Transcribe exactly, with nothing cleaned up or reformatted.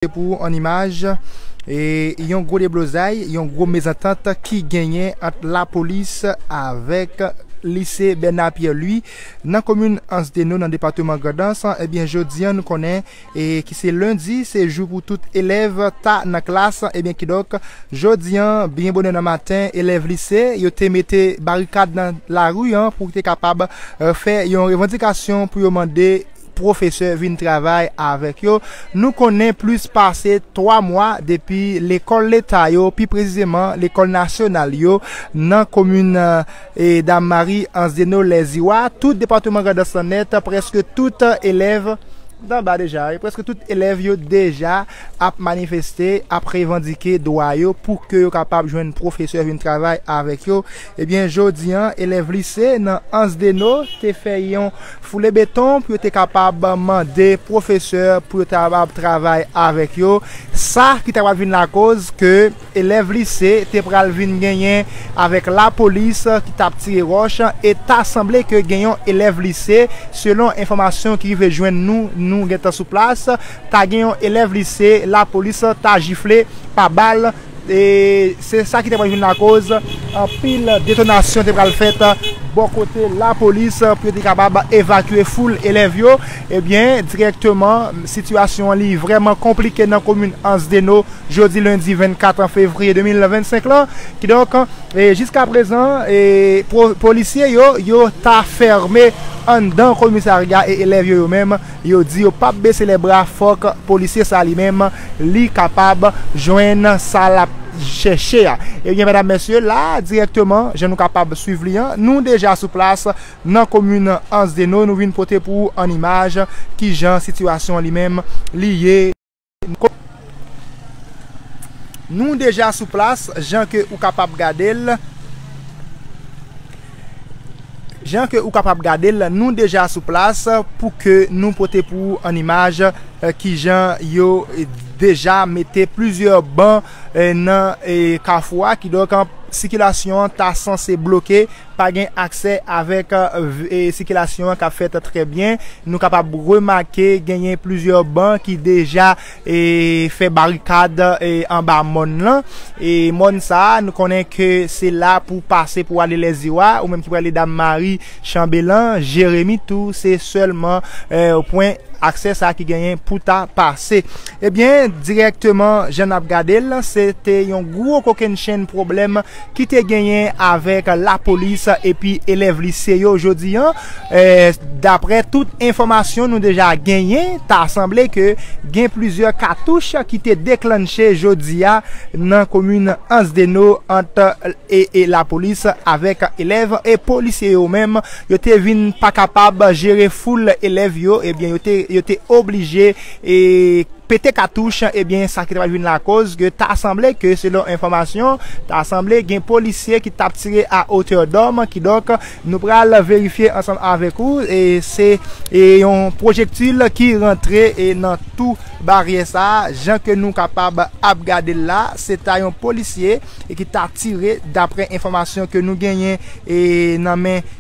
pou an imaj e yon gwo deblozay, yon gwo mezantant ki genyen ant lapolis avèk lise Bernard Pierre Louis nan komin Ansdeno nan depatman Grandans. Ebyen, jodi a nou konnen e ki se lendi, se jou pou tout elèv ta nan klas. Ebyen, kidonk, jodi a, byen bonè nan maten, elèv lise yo te mete barikad nan lari an pou te kapab eh, fè yon revandikasyon pou yo mande pwofesè vin travay avèk yo. Nou konnen plis pase twa mwa depi lekòl leta yo, pi presizeman lekòl nasyonal yo, nan komin eh, e Dam Mari, Ansdeno, Lèziwa, tout depatman Grandans lan nèt, prèske tout elèv, dan ba deja, e prèske tout elèv yo deja ap manifeste, ap revandike dwa yo pou ke yo kapab jwenn pwofesè vin travay avèk yo. Ebyen, jodi a, elèv lise nan Ansdeno te fè yon foule beton pou yo te kapab mande pwofesè pou yo te kapab travay avèk yo. Sa ki ta pral vin lakoz ke elèv lise te pral vin genyen avèk lapolis ki t ap tire wòch e ta sanble ke gen yon elèv lise, selon enfòmasyon ki rive jwenn nou, nou gentan sou plas, ta gen yon elèv lise, lapolis ta jifle pa bal. E se sa ki te pral vin lakoz anpil detonasyon te pral fèt bò kote lapolis pou yo te kapab evakye foul elèv yo. Ebyen, dirèkteman, sitiyasyon an li vrèman konplike nan komin Ansdeno jodi lendi vennkat fevriye de mil vennsenk lan. Kidonk, e jiska prezan, e po- polisye yo, yo ta fèmen anndan komisarya e elèv yo, yo menm, yo di yo p ap bese lè bra, fòk polisye sa li menm, li kapab jwenn sa l ap chèche a. Ebyen, medam, mesye, la, dirèkteman, jan nou kapab swiv li an, nou deja sou plas nan komin Ansdeno, nou vin pote pou ou an imaj kijan sitiyasyon an li menm li ye. Nou deja sou plas, jan ke ou kapab gade l. Jan ke ou kapab gade l, nou deja sou plas pou ke nou pote pou ou an imaj eh, kijan yo eh, deja mete plizyè ban eh, nan eh, kafou a, kidonk an- sikilasyon an ta sanse bloke, pa gen aksè avèk eh, v- eh, sikilasyon an k ap fèt trè byen. Nou kapab remake genyen plizyè ban ki deja eh, fè barikad eh, anba mòn lan. E mòn sa a, nou konnen ke se la pou pase pou ale Lèziwa, ou menm ki prale Dam Mari, Chanbelan, Jeremi tou, se sèlman eh, pwen aksè sa ki genyen pou ta pase. Ebyen, dirèkteman, jan n ap gade l, se te yon gwo kokennchenn pwoblèm ki te genyen avèk lapolis epi elèv lise yo jodi an. Eh, daprè tout enfòmasyon nou deja genyen, ta sanble ke gen plizyè katouch ki te deklanche jodi a nan komin Ansdeno ant e, e lapolis avèk elèv e polisye yo menm, yo te vin pa kapab jere foul elèv yo, ebyen, yo te, yo te oblije e pete katouch, ebyen, sa ki te pral vin lakoz ke ta sanble ke, selon enfòmasyon, ta sanble gen polisye ki t ap tire a otè dòm, kidonk, nou pral verifye ansanm avèk ou, e se e yon pwojektil ki rantre e nan tou baryè sa a, jan ke nou kapab ap gade l la, se ta yon polisye e ki ta tire, daprè enfòmasyon ke nou genyen e nan men